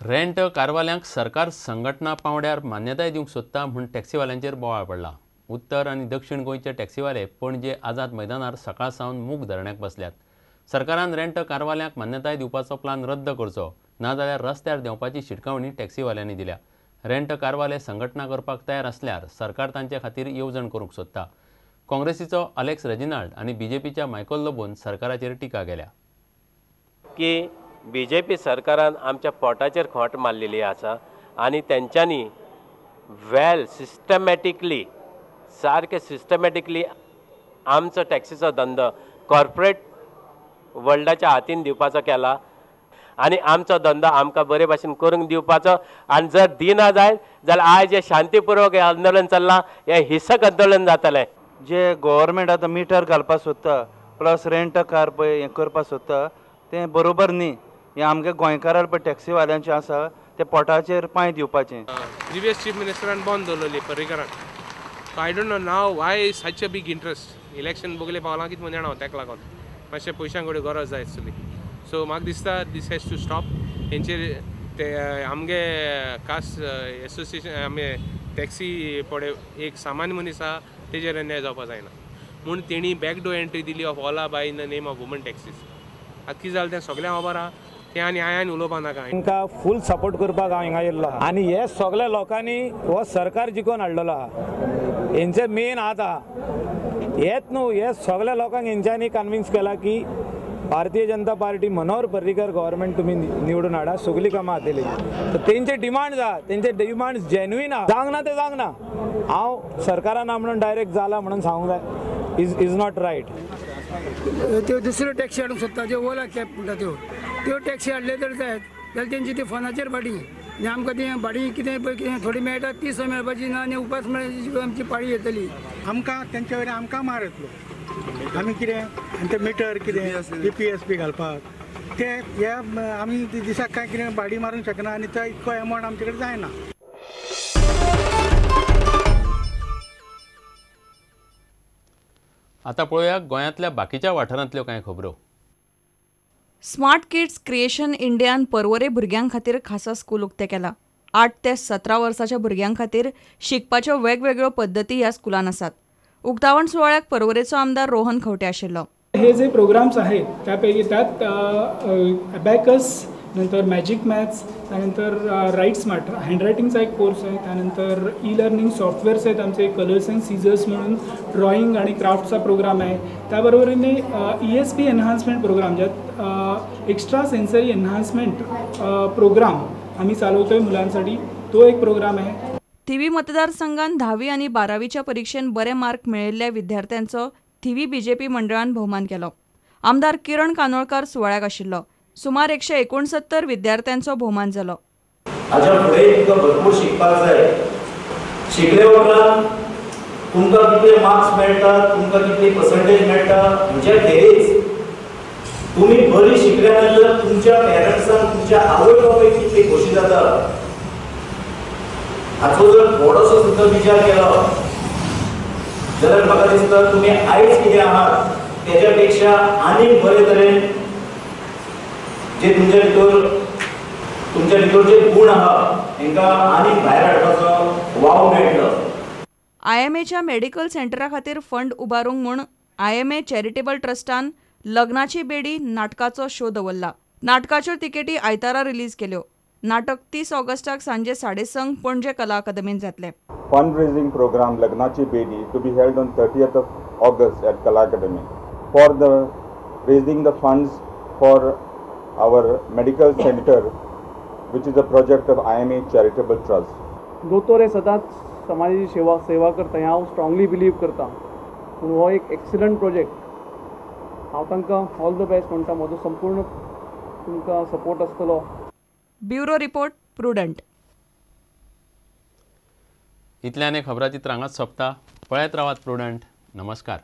Rent कारवाल्यांक सरकार संघटना पावंड्यार मान्यताय दिवंक सोदता म्हूण टॅक्सीवाल्यांचेर बोवाळ पडला. उत्तर आनी दक्षिण गोंयचे टॅक्सीवाले पणजे आझाद मैदानार सकाळ सावन मूक धरण्याक बसल्यात. सरकारान रेंट कारवाल्यांक मान्यताय दिवपाचो प्लान रद्द करचो, नाजाल्यार रस्त्यार देंवपाची शिटकावणी टॅक्सीवाल्यांनी दिल्या. रेंट कारवाले संघटना करपाक तयार आसल्यार सरकार तांचे खातीर येवजण करूंक सोदता. काँग्रेसीचो अलेक्स रेजिनाल्ड आनी बीजेपीच्या मायकल लोबोन सरकाराचेर टिका केल्या की बीजेपी सरकारान आमच्या पोटाचेर खोंट मारलेली आसा आनी तेंच्यांनी वेल सिस्टमॅटिकली सारके सिस्टमॅटिकली आमचो टॅक्सीचो धंदो कॉर्पोरेट वर्ल्डाच्या हातीन दिवपाचो केला आनी आमचो धंदो आमकां बरे भाशेन करूंक दिवपाचो आनी जर दिना जायत जाल्यार आयज हें शांतीपूर्वक हें आंदोलन चल्लां हें हिंसक आंदोलन जातलें. जे गव्हर्मेंट आतां मिटर घालपाक सोदता प्लस रेंट कार पळय हें करपाक सोदता तें बरोबर न्ही. हें आमगे गोंयकारां पळय टॅक्सीवाल्यांचें आसा तें पोटाचेर पांय दिवपाचें. प्रिवियस चीफ मिनिस्टरान बंद दवरलेली पर्रीकरान. So I don't know now why such a big interest. Election बगले पावलां कितें म्हण जाणा तेका लागून मातशें पयशां कडेन गरज जाय आसतली. सो म्हाका दिसता these has to stop. हेंचेर ते आमगे खास एसोसिएशन आमगे टॅक्सी पळय एक सामान्य मनीस आहा तेजेर अन्याय जावपा जायना म्हूण तेणी बॅकडोर एंट्री दिली of Ola by in the name of woman taxis. आतां कितें जालें तें सगळें खबर आहा, तें आनी हांवें उलोवपा नाका. तांकां फूल सपोर्ट करपाक हांव हिंगा येयल्लो आहा आनी हे सगळे लोकांनी हो सरकार जिखोवन हाडलेलो आहा. हेंचे मेन हात आहा हेच न्हू, हे सगळ्या लोकांक हेंच्यांनी कन्विन्स केला की भारतीय जनता पार्टी मनोहर पर्रीकर गव्हर्मेंट तुमी निवडून हाडा, सगळीं कामां जातलीं. तर तेंचे डिमांड्स आहा, तेंचे डिमांड्स जेन्युइन आहा. जावंक ना तें जावंक ना, हांव सरकारान म्हणून डायरेक्ट जाला म्हणून सांगूंक जाय is is not right. त्यो दुसऱ्यो टॅक्सी हाडूंक सोदता ज्यो ओला कॅब म्हणटा त्यो त्यो टॅक्सी हाडल्यो तर जायत जाल्यार तेंची ती फोनाचेर भाडी आनी आमकां ती भाडी कितें पळय कितें थोडी मेळटा ती सुद्दां मेळपाची ना आनी उपास मेळपाची आमची पाळी येतली. आमकां तेंच्या वयल्यान आमकां मार येतलो. आमी कितें आनी ते मिटर कितें जीपीएस बी घालपाक ते हे आमी दिसाक कांय कितें भाडी मारूंक शकना आनी तो इतको एमावंट आमचे कडेन जायना. आतां पळोवया गोंयांतल्या बाकीच्या वाठारांतल्यो कांय खबरो. स्मार्ट किड्स क्रिएशन इंडियान पर्वरे भुरग्यां खातीर खासा स्कूल उक्तें केलां. 8 ते 17 वर्साच्या भुरग्यां खातीर शिकपाच्यो वेगवेगळ्यो पद्दती ह्या स्कुलान आसात. उक्तावण सुवाळ्याक पर्वरेचो आमदार रोहन खंवटे आशिल्लो. हे जे प्रोग्राम्स आहेत त्यापैकी त्यात अबॅकस, नंतर मॅजिक मॅथ्स, त्यानंतर राईट स्मार्ट हँडरायटिंगचा एक कोर्स आहे, त्यानंतर ई लर्निंग सॉफ्टवेअर्स आहेत आमचे, कलर्स अँड सीझर्स म्हणून ड्रॉइंग आणि क्राफ्टचा प्रोग्राम आहे. त्याबरोबरीने ESP enhancement programme, ज्यात एक्स्ट्रा सेन्सरी एन्हान्समेंट प्रोग्राम आम्ही चालवतोय मुलांसाठी, तो एक प्रोग्राम आहे. थिवी मतदारसंघान 10वी आनी 12वीच्या परिक्षेन बरे मार्क मेळिल्ल्या विद्यार्थ्यांचो थिवी बीजेपी मंडळान भोवमान केलो. आमदार किरण कानोळकार सुवाळ्याक आशिल्लो. सुमार 169 विद्यार्थ्यांचो भोवमान जालो. हाज्या फुडें तुमकां भरपूर शिकपाक जाय. शिकले उपरांत तुमकां कितले मार्क्स मेळटा, तुमकां कितली पर्संटेज मेळटा हेच्या खेरीज तुमी बरी शिकल्या नंतर तुमच्या पेरंट्सांक, तुमच्या आवय बापायक कितली खोशी जाता हाचो जर थोडोसो सुद्दां विचार केलो जाल्यार म्हाका दिसता तुमी आयज कितें आहात तेज्या पेक्षा आनीक बरे तरेन जे तुमच्या भितर जे गुण आहा तेंकां आनीक भायर हाडपाचो वाव मेळटलो. आयएमएच्या मेडिकल सेंटरा खातीर फंड उबारूंक म्हूण आयएमए चॅरिटेबल ट्रस्टान लग्नाची बेडी नाटकाचो शो दवरला. नाटकाच्यो तिकेटी आयतारा रिलीज केल्यो. नाटक 30 ऑगस्टाक सांजे 6:30 पणजे कला अकादमीन जातलें. Fund raising programme Lagnachi Bedi to be held on 30th of August at Kala Academy for the raising the funds for our medical center, which is a project of IMA Charitable Trust. दोतोर हे सदांच समाजाची सेवा करता हें हांव strongly believe करता. पूण हो एक एक्सिलंट प्रोजेक्ट. हांव तांकां ऑल the best म्हणटा. म्हजो संपूर्ण तुमकां सपोर्ट आसतलो. Bureau report, Prudent. इतल्यान खबराचित्र हांगाच सोंपता. पळयत रावात प्रुडंट. नमस्कार.